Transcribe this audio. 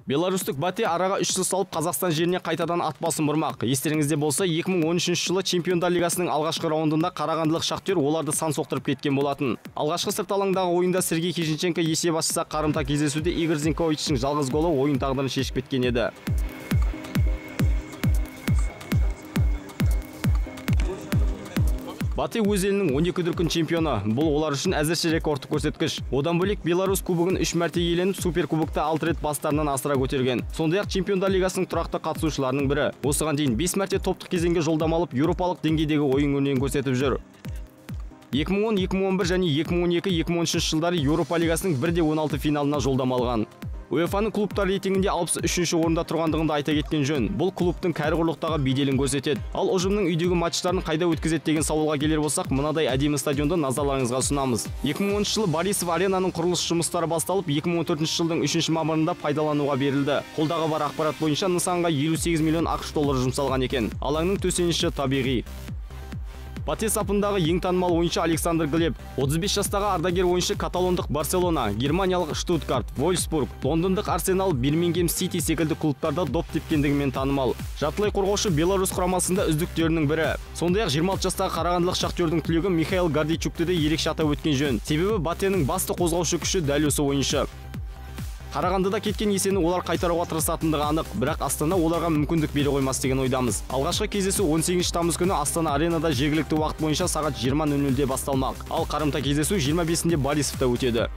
Беларустық Бате араға 3 жыл салып Қазақстан жеріне қайтадан ат басын бұрмақ. Естеріңізде болса, 2013 жылы Чемпиондар лигасының алғашқы раундында қарағандылық Шахтер оларды сан соқтырып кеткен болатын. Алғашқы сырт алаңдағы ойында Сергей Хижниченко есеп ашса, қарымта кездесуде Игорь Зинковичтің жалғыз голы ойын тағдырын шешіп кеткен еді. Бате өз елінің 12 дүркін чемпионы. Бұл олар үшін әзірше рекордтық көрсеткіш. Одан бөлек Беларусь кубогын 3 мәрте иеленіп, суперкубокты 6 рет бастарынан асыра көтерген. Сондай-ақ Чемпиондар лигасының тұрақты қатысушыларының бірі. Осыған дейін 5 мәрте топтық кезеңге жолдама алып, еуропалық деңгейдегі ойын өнерін көрсетіп жүр. 2010, 2011 және 2012, 2013 жылдары Еуропа лигасының 1-16 финалына жолдама алған. УЕФА-ның клубтар рейтингінде 63-ші орында тұрғандығын да айта кеткен жөн. Бұл клубтың кәрі құрлықтағы беделін көрсетеді. Ал ұжымның үйдегі матчтарын қайда өткізеді деген сауалға келер болсақ, мынадай әдемі стадионды назарларыңызға ұсынамыз. 2010 жылы Борисов аренаның құрылыс жұмыстары басталып, 2014 жылдың 3 мамырында пайдалануға берілді. Қолдағы бар ақпарат бойынша нысанға 58 миллион ақш доллары жұмсалған екен. Алаңның төсеніші табиғи. Бате сапындағы ең танымал ойыншы Александр Глеб. 35 жастағы ардагер ойыншы каталондық Барселона, германиялық Штутгарт, Вольфсбург, лондондық Арсенал, Бирмингем Сити секілді клубтарда доп тепкендігімен танымал. Жартылай қорғаушы Беларусь құрамасында үздіктерінің бірі. Сондай-ақ 26 жастағы қарағандылық Шахтердің түлегі Михаил Гордейчукты да ерекше атап өткен жөн. Себебі Батенің басты қозғаушы күші дәл осы ойыншы. Қарағандыда кеткен есені олар қайтаруға тырысатындығы анық, бірақ Астана оларға мүмкіндік бере қоймас деген ойдамыз. Алғашқы кездесу 18 тамыз күні Астана аренада жергілікті уақыт бойынша сағат 20:00-де басталмақ. Ал қарымта кездесу 25-інде Борисовта өтеді.